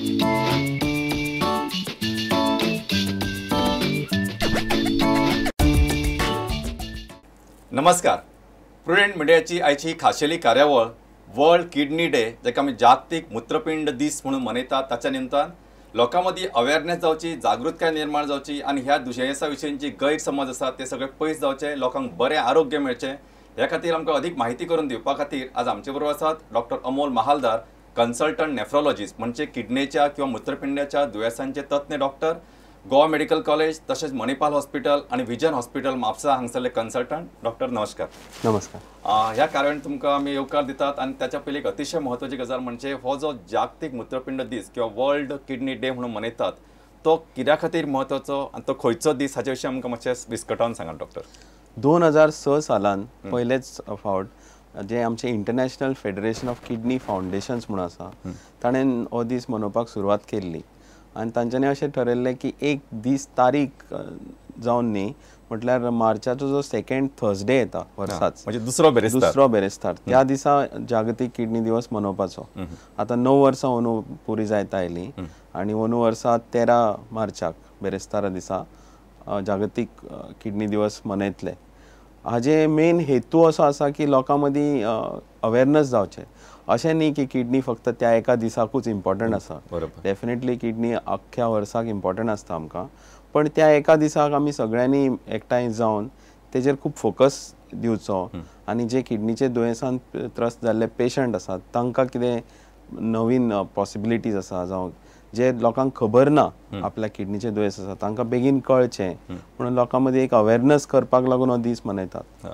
नमस्कार. प्रुडंट मिडियाची आयची खाशेली कार्यावळ वर्ल्ड किडनी डे, जाका आमी जागतीक मूत्रपिंड दीस म्हणून मनयतात, ताच्या निमतान लोकां मदीं अवेरनेस जावची, जागृतकाय निर्माण जावची आनी ह्या दुयेंसा विशींची गैरसमज आसा ते सगळे पयस जावचे, लोकांक बरें आरोग्य मेळचें ह्या खातीर आमकां अदीक म्हायती करून दिवपा खातीर आज आमचे बरोबर आसात डॉक्टर अमोल महालदार, कन्सल्टंट नेफ्रोलॉजिस्ट, म्हणजे किडनेच्या किंवा मूत्रपिंडाच्या दुयेंसांचे तज्ञ डॉक्टर, गोवा मेडिकल कॉलेज तशेंच मणिपाल हॉस्पिटल आनी विजन हॉस्पिटल म्हापसा हांगसरले कन्सल्टंट. डॉक्टर नमस्कार. नमस्कार. ह्या कार्यावळीन तुमकां आमी येवकार दितात आनी त्याच्या पयलीं एक अतिशय म्हत्वाची गजाल म्हणजे हो जो जागतीक मूत्रपिंड दीस किंवा वर्ल्ड किडनी डे म्हणून मनयतात तो कित्या खातीर म्हत्वाचो आनी तो खंयचो दीस हाचे विशीं आमकां मातशें विस्कटावन सांगात डॉक्टर. 2006 सालान पयलेच फावट जे आमचे international federation of kidney foundations म्हणून आसा ताणें हो दीस मनोवपाक सुरवात केल्ली आनी तांच्यांनी अशें ठरयल्लें की एक दीस तारीख जावन न्ही म्हटल्यार मार्चाचो जो सेकेंड थर्सडे येता वर्साच, म्हणजे दुसरो बेरेस्तार, दुसरो बेरेस्तार त्या दिसा जागतीक किडनी दिवस मनोवपाचो. आतां 9 वर्सां अंदू पुरी जायत आयली आनी अंदू वर्सा 13 मार्चाक बेरेस्तारा दिसा जागतीक किडनी दिवस मनयतले. हाजे मेन हेतू असो आसा की लोकां मदीं अवेरनस जावचें. अशें न्ही की किडनी फक्त त्या एका दिसाकूच इम्पॉर्टंट आसा, डेफिनेटली किडनी अख्ख्या वर्साक इम्पॉर्टंट आसता आमकां, पण त्या एका दिसाक आमी सगळ्यांनी एकठांय जावन तेजेर खूब फोकस दिवचो आनी जे किडनीचे दुयेंसान त्रस्त जाल्ले पेशंट आसात तांकां कितें नवीन पॉसिबिलिटीज आसा जावं जे लोकांक खबर ना आपल्या किडनीचे दुयेंस आसा तांकां बेगीन कळचें म्हणून लोकां मदीं एक अवेरनस करपाक लागून हो दीस मनयतात.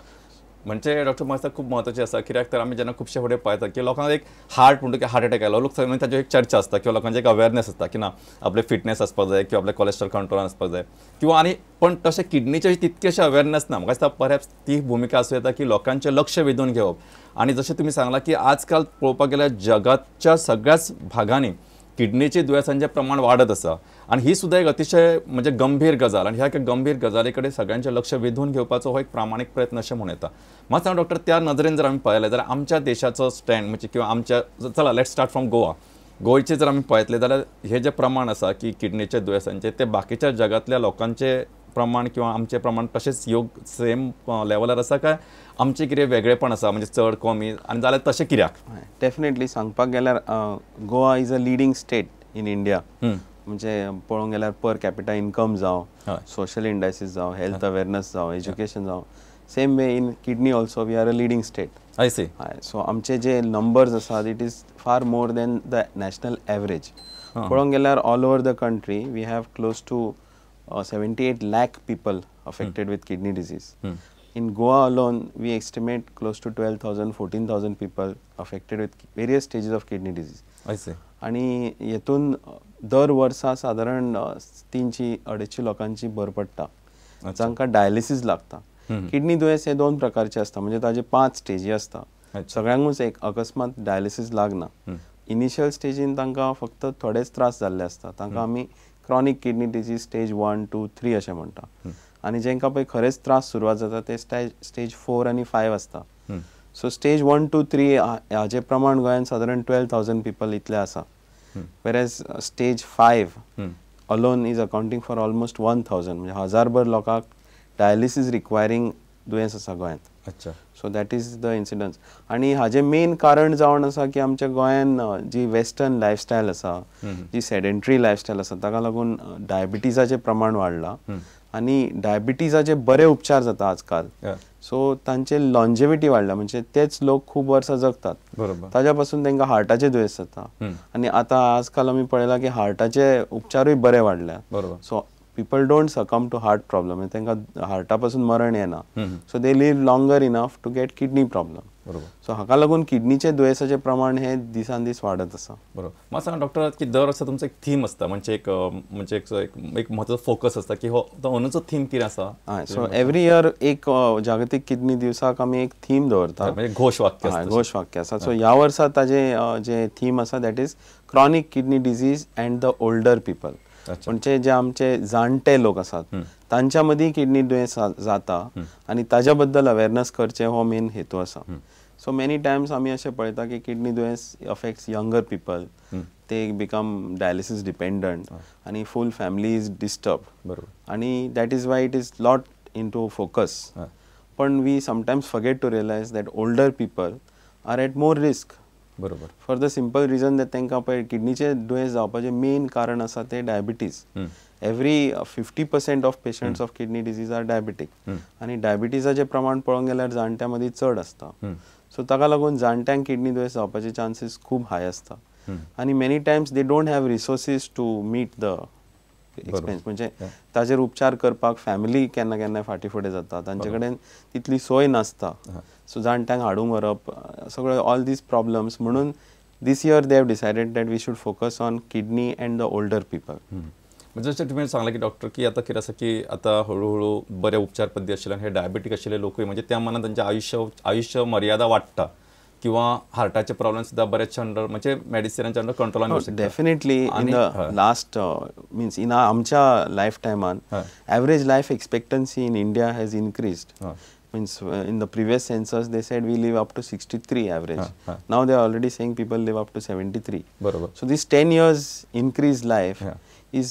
म्हणजे डॉक्टर म्हाका खूब म्हत्वाचें आसा कित्याक तर आमी जेन्ना खुबशे फुडें पळयतात की लोकांक एक हार्ट म्हणटा की हार्ट अटॅक आयलो, लोक ताची एक चर्चा आसता किंवा लोकांची एक अवेरनेस आसता की ना आपले फिटनेस आसपाक जाय किंवा आपले कॉलेस्ट्रॉल कंट्रोलान आसपाक जाय किंवा आनी पण तशें किडनीचे तितकेशें अवेरनेस ना. म्हाका दिसता परहॅप्स ती भुमिका आसूं येता की लोकांचें लक्ष वेधून घेवप आनी जशें तुमी सांगलां की आजकाल पळोवपाक गेल्यार जगाच्या सगळ्याच भागांनी किडनीचे दुयेंसांचें प्रमाण वाडत आसा आनी ही सुद्दां एक अतिशय म्हणजे गंभीर गजाल आनी ह्या एका गंभीर गजाली कडेन सगळ्यांचें लक्ष वेधून घेवपाचो हो एक प्रामाणीक प्रयत्न अशें म्हणूं येता. मात सांग डॉक्टर, त्या नदरेन जर आमी पळयलें जाल्यार आमच्या देशाचो स्टँड म्हणजे किंवा आमच्या, चला let's start from Goa, गोंयचें जर आमी पळयतलें जाल्यार हें जें प्रमाण आसा की किडनीच्या दुयेंसांचें तें बाकीच्या जगांतल्या लोकांचें प्रमाण किंवा आमचें प्रमाण तशेंच योग सेम लेवलार आसा काय आमचें कितें वेगळेपण आसा म्हणजे चड कमी आनी जाल्यार तशें कित्याक? डेफिनेटली सांगपाक गेल्यार Goa is a leading state in India. म्हणजे पळोवंक गेल्यार पर कॅपिटा इन्कम जावं, सोशल इंडायसीस जावं, हेल्थ अवेरनस जावं, एज्युकेशन जावं, same way in kidney also we are a leading state. I see. हय, सो आमचे जे नंबर्स आसात it is far more than the national average. पळोवंक गेल्यार all over the country we have close to 78 lakh people affected with kidney disease. In Goa alone, we estimate close to 12,000, 14,000 people affected with various stages of kidney disease. I see. आणि हेतून दर वर्सा सादारण 300-250 लोकांची भर पडटा जांकां dialysis लागता. किडनी दुयेंस हे 2 प्रकारचे आसता, म्हणजे ताजे 5 स्टेजी आसता. सगळ्यांकूच एक अकस्मात डायलिसीस लागना. इनिशियल स्टेजीन तांकां फक्त थोडेच त्रास जाल्ले आसता, तांकां आमी क्रॉनीक किडनी डिजीज स्टेज 1, 2, 3 अशें म्हणटा. आनी जेंकां पळय खरेंच त्रास सुरवात जाता ते स्टेज 4 आनी 5 आसता. सो स्टेज 1, 2, 3 हाजे प्रमाण गोंयांत सादारण 12,000 पीपल इतले आसा, whereas stage 5 alone is accounting for almost 1,000, म्हणजे 1000 लोकांक डायलिसीस रिक्वायरींग दुयेंस आसा गोंयांत. अच्छा. So that is the incidence. आनी हाजें मेन कारण जावन आसा की आमच्या गोंयान जी वेस्टर्न लायफस्टायल आसा, जी सेडेंटरी लायफस्टायल आसा, ताका लागून डायबिटीजाचें प्रमाण वाडलां आनी डायबिटीजाचे बरे उपचार जाता आजकाल. सो तांचे लॉन्जेविटी वाडल्या, म्हणजे तेच लोक खूब वर्सां जगतात. बरोबर. ताज्या पासून तांकां हार्टाचे दुयेंस जाता आनी आतां आजकाल आमी पळयलां की हार्टाचे उपचारूय बरे वाडल्या. बरोबर. So people don't succumb to heart problem, तांकां हार्टा पासून मरण येना. So they live longer enough to get kidney problem. बरोबर. सो हाका लागून किडनीचे दुयेंसाचें प्रमाण हे दिसान दीस वाडत आसा. बरोबर. म्हाका सांगा डॉक्टर की दर वर्सा तुमचो एक थीम आसता, म्हणजे एक म्हणजे एक म्हत्वाचो फोकस आसता की हो तो अंदूचो थीम कितें आसा? हय, सो एवरी इयर एक जागतीक किडनी दिवसाक आमी एक थीम दवरता, म्हणजे घोशवाक्य. हय, घोशवाक्य आसा. सो ह्या वर्सा ताजें जें थीम आसा that is chronic kidney disease and the older people. म्हणजे जे आमचे जाणटे लोक आसात तांच्या मदीं किडनी दुयेंस जाता आनी ताज्या बद्दल अवेरनस करचें हो मेन हेतू आसा. सो मेनी टायम्स आमी अशें पळयता की किडनी दुयेंस अफेक्ट्स यंगर पिपल, ते बिकम डायलिसीस डिपेंडंट आनी फूल फॅमिली is disturb. बरोबर. आनी that is why it is lot into focus. पण we sometimes forget to realize that older people are at more risk. बरोबर. For the simple reason that तांकां पळय किडनीचे दुयेंस जावपाचें main कारण आसा ते diabetes. Every 50% of patients of kidney disease are diabetic आनी डायबिटीजाचें प्रमाण पळोवंक गेल्यार जाणट्यां मदीं चड आसता. सो ताका लागून जाणट्यांक किडनी दुयेंस जावपाचे चान्सीस खूब हाय आसता आनी many times they don't have resources to meet the expense. म्हणजे ताजेर उपचार करपाक फॅमिली केन्ना केन्ना फाटीं फुडें जाता, तांचे कडेन तितली सोय नासता. सो जाणट्यांक हाडूंक व्हरप सगळे ऑल these problems. म्हणून this year they have decided that we should focus on kidney and the older people. म्हणजे जशें तुमी सांगलें की डॉक्टर की आतां कितें आसा की आतां हळू हळू बरे उपचार पद्दती आशिल्ल्यान हे डायबेटीक आशिल्ले लोकूय म्हणजे त्या मनान तांचें आयुश्य मर्यादा वाडटा किंवा हार्टाचे प्रॉब्लेम सुद्दां बरेचशे अंडर म्हणजे मेडिसिनाच्या अंडर कंट्रोलान येवं शकता. Definitely in the last means in आमच्या लायफ टायमान average life expectancy in India has increased. Means in the previous census they said we live up to 63 average. Now they are already saying people live up to 73. बरोबर. So this 10 years increased life is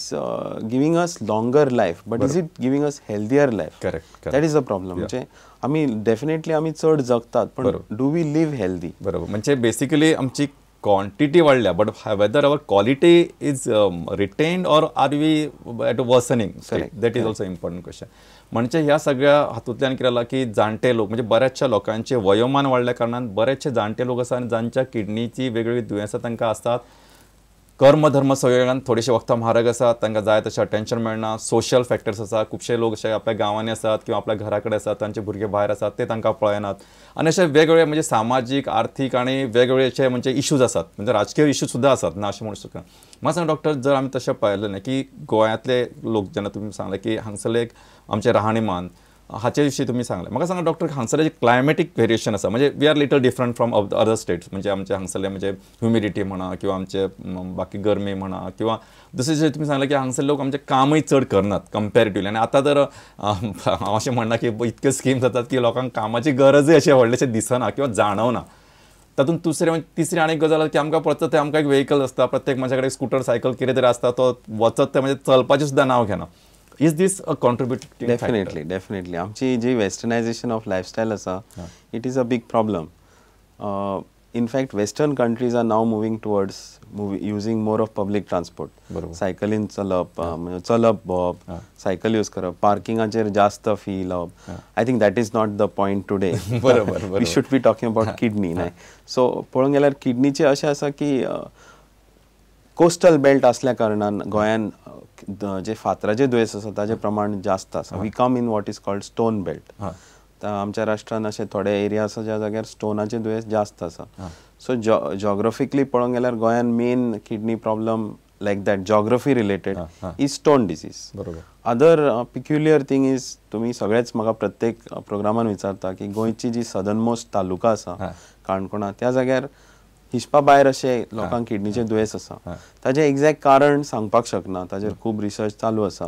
giving us longer life, but is it giving us healthier life? Correct. That is the problem. म्हणजे आमी definitely आमी चड जगतात पण do we live healthy? बरोबर. म्हणजे basically आमची क्वांटिटी वाडल्या but whether our quality is retained or are we at a worsening state, that is also important question. म्हणजे ह्या सगळ्या हातूंतल्यान कितें जालां की जाणटे लोक म्हणजे बऱ्याचशा लोकांचे वयोमान वाडल्या कारणान बरेचशे जाणटे लोक आसा आनी जांच्या किडनीची वेगवेगळी दुयेंसां तांकां आसतात. कर्म धर्म संयोगान थोडेशे वखदां म्हारग आसात, तांकां जाय तशें अटेन्शन मेळना. सोशल फॅक्टर्स आसा, खुबशे लोक अशे आपल्या गांवांनी आसात किंवा आपल्या घरा कडेन आसात, तांचे भुरगे भायर आसात ते तांकां पळयनात आनी अशे वेगवेगळे म्हणजे सामाजीक आर्थीक आनी वेगवेगळे अशे म्हणजे इश्यूज आसात, म्हणजे राजकीय इश्यूज सुद्दां आसात ना अशें म्हणू शकना. म्हाका सांग डॉक्टर, जर आमी तशें पळयलें न्ही की गोंयांतले लोक जेन्ना तुमी सांगलें की हांगसरले एक आमचें राहणीमान हाचे विशीं तुमी सांगलें, म्हाका सांगा डॉक्टर हांगसरले जे क्लायमेटीक वेरिएशन आसा म्हणजे we are little different from other states, म्हणजे आमचे हांगसरले म्हणजे ह्युमिडिटी म्हणा किंवा आमचे बाकी गरमी म्हणा किंवा दुसरें जे तुमी सांगलें की हांगसरले लोक आमचें कामय चड करनात कंपेरेटिवली. आनी आतां तर हांव अशें म्हणना की इतक्यो स्किम्स जातात की लोकांक कामाची गरजय अशें व्हडलेशें दिसना किंवा जाणवना. तातूंत दुसरें म्हणजे तिसरी आनी एक गजाल की आमकां पळयता थंय आमकां एक वेहिकल आसता, प्रत्येक मनशा कडेन स्कुटर सायकल कितें तरी आसता, तो वचत थंय म्हणजे चलपाचें सुद्दां नांव घेना. Is this a contributing factor? Definitely, definitely. आमची जी वेस्टर्नायझेशन ऑफ लायफस्टायल आसा, it is a big problem. In fact western countries are now moving towards using more of public transport. सायकलीन चलप, चलप भोंवप, सायकल यूज करप, पार्किंगाचेर जास्त फी लावप. I think that is not the point today. बरोबर. We should be talking about kidney न्हय. So पळोवंक गेल्यार किडनीचें अशें आसा की कोस्टल बेल्ट आसल्या कारणान गोंयान जे फातराचे दुयेंस आसा ताजें प्रमाण जास्त आसा. We come in what is called stone belt. आमच्या राष्ट्रान अशे थोडे एरिया आसा ज्या जाग्यार स्टोनाचे दुयेंस जास्त आसा. सो जॉग्राफिकली पळोवंक गेल्यार गोंयान main kidney problem like that geography related is stone disease. बरोबर. अदर पिक्युलियर थिंग is तुमी सगळेच म्हाका प्रत्येक प्रोग्रामान विचारता की गोंयची जी सदर्न मोस्ट तालुका आसा काणकोणा, त्या जाग्यार हिसपा भायर अशे लोकांक किडनीचे दुयेंस आसा. ताजें एग्जॅक्ट कारण सांगपाक शकना, ताजेर खूब रिसर्च चालू आसा.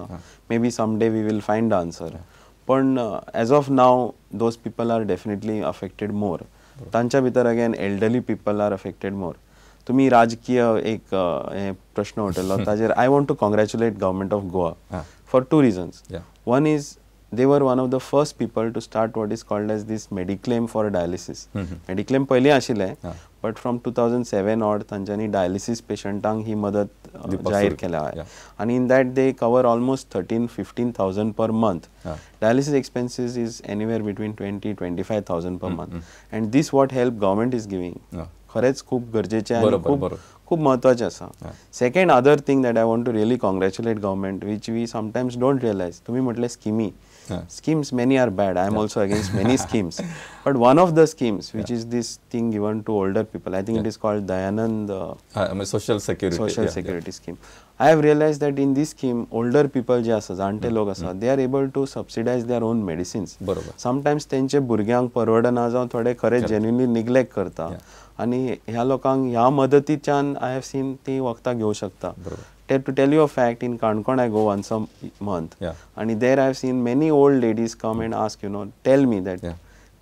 Maybe some day we will find the answer. पण as of now those people are definitely affected more. तांच्या भितर again elderly people are affected more. तुमी राजकीय एक हे प्रश्न उठयलो ताजेर I want to congratulate government of Goa for two reasons. One is they were one of the first people to start what is called as this mediclaim for dialysis. Mediclaim पयलीं आशिल्लें, but from 2007 odd तांच्यांनी dialysis पेशंटांक ही मदत जाहीर केल्या. आनी in that they cover almost 13-15,000 per month. Dialysis expenses is anywhere between 20-25,000 per month. And this what help government is giving खरेंच खूब गरजेचें आनी खूब खूब म्हत्वाचें आसा. Second other thing that I want to really congratulate government which we sometimes don't realize. तुमी म्हटलें स्किमी, schemes many are bad, I am also against many schemes, but one of the schemes which is this thing given to older people, I think it is called Dayanand social security, social security scheme. I have realize that in this scheme older people जे आसा, जाणटे लोक आसा, they are able to subsidize their own medicines. बरोबर. Sometimes तेंचे भुरग्यांक परवडना जावं थोडे खरें जेन्युनली निग्लेक्ट करता आनी ह्या लोकांक ह्या मदतीच्यान I have seen ती वखदां घेवं शकता. To tell you a fact, in Canacona I go once a month, and there I have seen many old ladies come and ask, you know, tell me that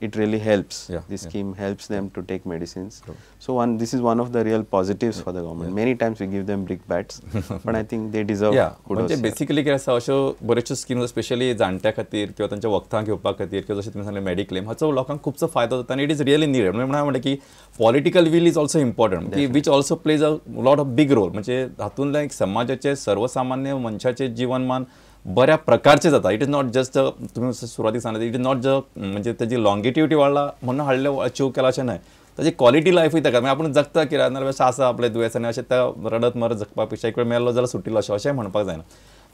It really helps. This scheme helps them to take medicines. So one, this is one of the real positives for the government. Many times we give them brickbats, but I think they deserve kudos. म्हणजे basically कितें आसा, अश्यो बऱ्योचश्यो schemes specially जाणट्या खातीर किंवा तांच्या वखदां घेवपा खातीर किंवा जशें तुमी सांगलें मेडिक्लेम, हाचो लोकांक खुबसो फायदो जाता आनी it is really needed. म्हणून हांवें म्हणलें की political will is also important, की which also plays a lot of big role. म्हणजे हातूंतल्यान एक समाजाचे सर्वसामान्य मनशाचें जीवनमान बऱ्या प्रकारचे जाता. It is not just, तुमी सुरवातीक सांगलें, it is not just म्हणजे ताजी लॉंगिटिविटी वाडला म्हणून हाडलें, अचीव केलां अशें न्हय, ताजी क्वॉलिटी लायफूय ताका. मागीर आपूण जगता कित्याक नाजाल्यार अशें आसा आपलें दुयेंस आनी अशें त्या रडत मरत जगपा पेक्षा एक वेळ मेलो जाल्यार सुटिल्लो अशें अशेंय म्हणपाक जायना.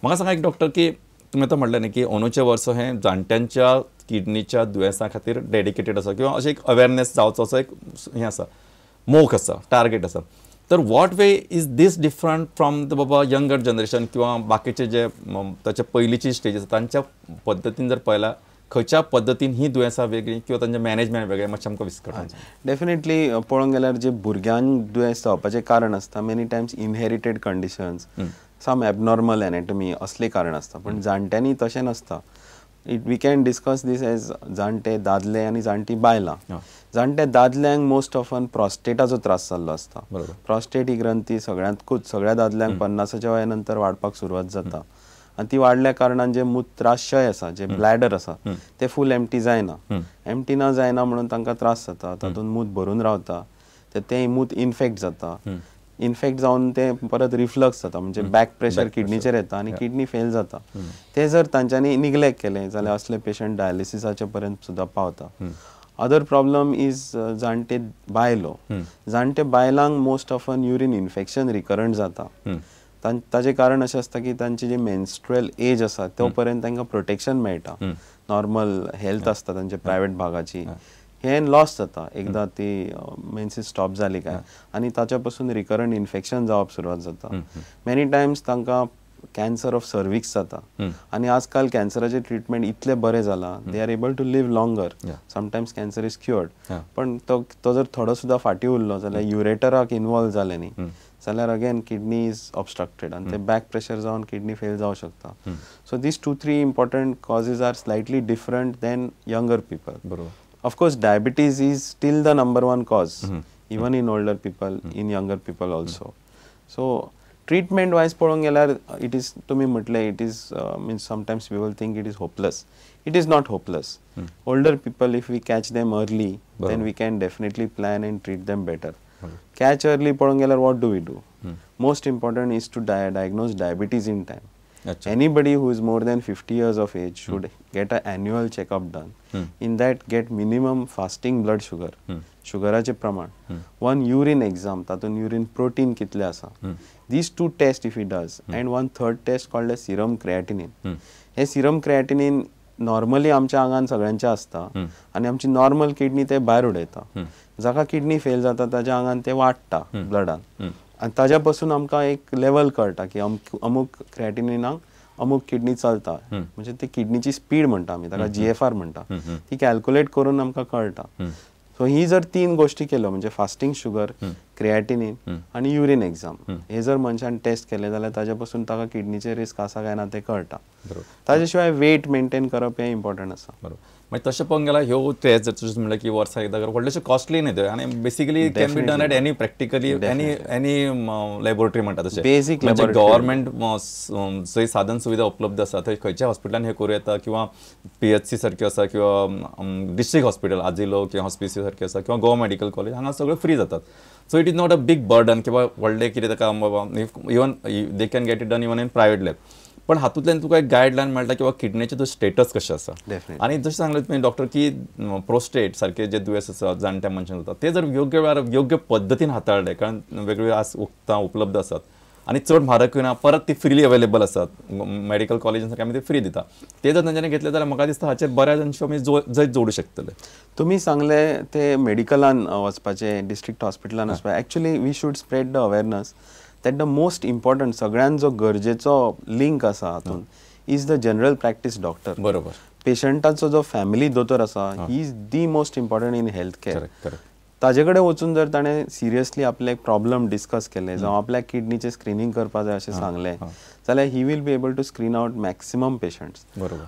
म्हाका सांगा एक डॉक्टर की तुमी आतां म्हणलें न्ही की अंदूचें वर्स हें जाणट्यांच्या किडनीच्या दुयेंसा खातीर डेडिकेटेड आसा किंवा अशें एक अवेरनेस जावचो असो एक हें आसा, मोख आसा, टार्गेट आसा. तर what way is this different from the बाबा यंगर जनरेशन किंवा बाकीचे जे ताचे पयलींची स्टेज आसा तांच्या पद्दतीन जर पळयल्यार खंयच्या पद्दतीन ही दुयेंसां वेगळीं किंवा तांचें मॅनेजमेंट वेगळें, मातशें आमकां विस्कट. डेफिनेटली पळोवंक गेल्यार जे भुरग्यांक दुयेंस जावपाचें कारण आसता, many times inherited conditions, some abnormal anatomy असले कारण आसता. पण जाणट्यांनी तशें नासता. It we can discuss this as जाणटे दादले आनी जाणटी बायलां. जाणटे दादल्यांक मोस्ट ऑफन प्रॉस्टेटाचो त्रास जाल्लो आसता. प्रॉस्टेट ही ग्रंथी सगळ्यांतकूच सगळ्या दादल्यांक 50च्या वया नंतर वाडपाक सुरवात जाता आनी ती वाडल्या कारणान जे मूत्राशय आसा, जे ब्लॅडर आसा, ते फूल एम्प्टी जायना. एम्प्टी ना जायना म्हणून तांकां त्रास जाता, तातूंत मूत भरून रावता, तें मूत इन्फेक्ट जाता, इन्फेक्ट जावन ते परत रिफ्लक्स जाता, म्हणजे बॅक प्रेशर किडनीचेर येता आनी किडनी फेल जाता. ते जर तांच्यांनी निग्लेक्ट केलें जाल्यार असले पेशंट डायलिसिसाचे पर्यंत सुद्दां पावता. अदर प्रॉब्लम is जाणटे बायलो. जाणटे बायलांक most often urine infection recurrent जाता. ताजें कारण अशें आसता की तांची जी मेन्स्ट्रुअल एज आसा तो पर्यंत तांकां प्रोटेक्शन मेळटा, नॉर्मल हेल्थ आसता तांच्या प्रायवेट भागाची, हें लॉस जाता एकदां ती मेन्सीस स्टॉप जाली काय, आनी ताच्या पासून रिकरंट इन्फेक्शन जावप सुरवात जाता. मेनी टायम्स तांकां कॅन्सर ऑफ सर्विक्स जाता आनी आजकाल कॅन्सराचें ट्रिटमेंट इतलें बरें जालां, they are able to live longer. Sometimes cancer is cured, पण तो जर थोडो सुद्दां फाटीं उरलो जाल्यार युरेटराक इनवॉल्व जालें न्ही जाल्यार अगेन किडनी is obstructed आनी ते बॅक प्रेशर जावन किडनी फेल जावं शकता. So these 2-3 important causes are slightly different than younger people. बरोबर. Of course, diabetes is still the number 1 cause, even in older people, in younger people also. So, treatment wise पळोवंक गेल्यार it is, तुमी म्हटलें, it is means sometimes people think it is hopeless. It is not hopeless. Older people, if we catch them early, then we can definitely plan and treat them better. Catch early पळोवंक गेल्यार what do we do? Most important is to diagnose diabetes in time. Anybody who is more than 50 years of age should get an annual checkup done. In that, get minimum fasting blood sugar, शुगराचे प्रमाण, 1 urine exam, तातूंत urine protein कितले आसा. These 2 tests if he does, and 1 third test called as serum creatinine. हे serum creatinine normally आमच्या आंगान सगळ्यांच्या आसता आनी आमची नॉर्मल किडनी ते भायर उडयता. जाका किडनी फेल जाता ताच्या आंगान ते वाडटा ब्लडान आनी ताज्या पासून आमकां एक लेवल कळटा की अमूक क्रिएटिनिनाक अमूक किडनी चलता, म्हणजे ते किडनीची स्पीड म्हणटा आमी ताका, GFR म्हणटा, ती कॅल्क्युलेट करून आमकां कळटा. सो ही जर 3 गोष्टी केल्यो म्हणजे फास्टिंग शुगर, क्रिएटिनिन आनी युरीन एक्झाम, हे जर मनशान टेस्ट केले जाल्यार ताज्या पासून ताका किडनीचे रिस्क आसा काय ना ते कळटा. ताजे शिवाय वेट मेंटेन करप हें इम्पॉर्टंट आसा. बरोबर. मागीर तशें पळोवंक गेल्यार ह्यो टेस्ट जर तुजें म्हणलें की वर्साक एकदां करप, व्हडलेशें कॉस्टली न्ही त्यो आनी basically can be done at any practically any laboratory म्हणटा तशें. बेसीक म्हणजे गव्हर्मेंट जंय साधन सुविधा उपलब्ध आसा थंय खंयच्या हॉस्पिटलान हें करूं येता किंवा PHC सारक्यो आसा किंवा डिस्ट्रिक्ट हॉस्पिटल आजिलो किंवा हॉस्पिसी सारकें आसा किंवा गोवा मेडिकल कॉलेज, हांगा सगळें फ्री जातात. So it is not a big burden किंवा व्हडलें कितें ताका बाबा, even they can get it done even in private lab. पण हातूंतल्यान तुका एक गायडलायन मेळटा किंवा किडनीचें तुजें स्टेटस कशें आसा. आनी जशें सांगलें तुवें डॉक्टर की प्रोस्टेट सारकें जे दुयेंस आसा जाणट्या मनशांक जाता ते जर योग्य वेळार योग्य पद्दतीन हाताळ्ळें, कारण वेगवेगळी आज वखदां उपलब्ध आसात आनी चड म्हारग ना, परत ती फ्रीली अवेलेबल आसात, मेडिकल कॉलेजीन सारकें आमी ते फ्री दिता, ते जर तांच्यांनी घेतले जाल्यार म्हाका दिसता हाचेर बऱ्याच अंशी आमी जैत जोडूं शकतले. तुमी सांगलें ते मेडिकलान वचपाचें, डिस्ट्रिक्ट हॉस्पिटलान वचपाचें. Actually we should spread the awareness that the most important, सगळ्यांत जो गरजेचो लिंक आसा हातूंत is the general practice doctor. बरोबर. पेशंटाचो जो फॅमिली दोतोर आसा he is the most important in health care. ताजे कडेन वचून जर ताणें सिरियसली आपले प्रॉब्लम डिस्कस केले जावं आपल्या किडनीचें स्क्रिनींग करपा जाय अशें सांगलें जाल्यार he will be able to screen out maximum patients. बरोबर.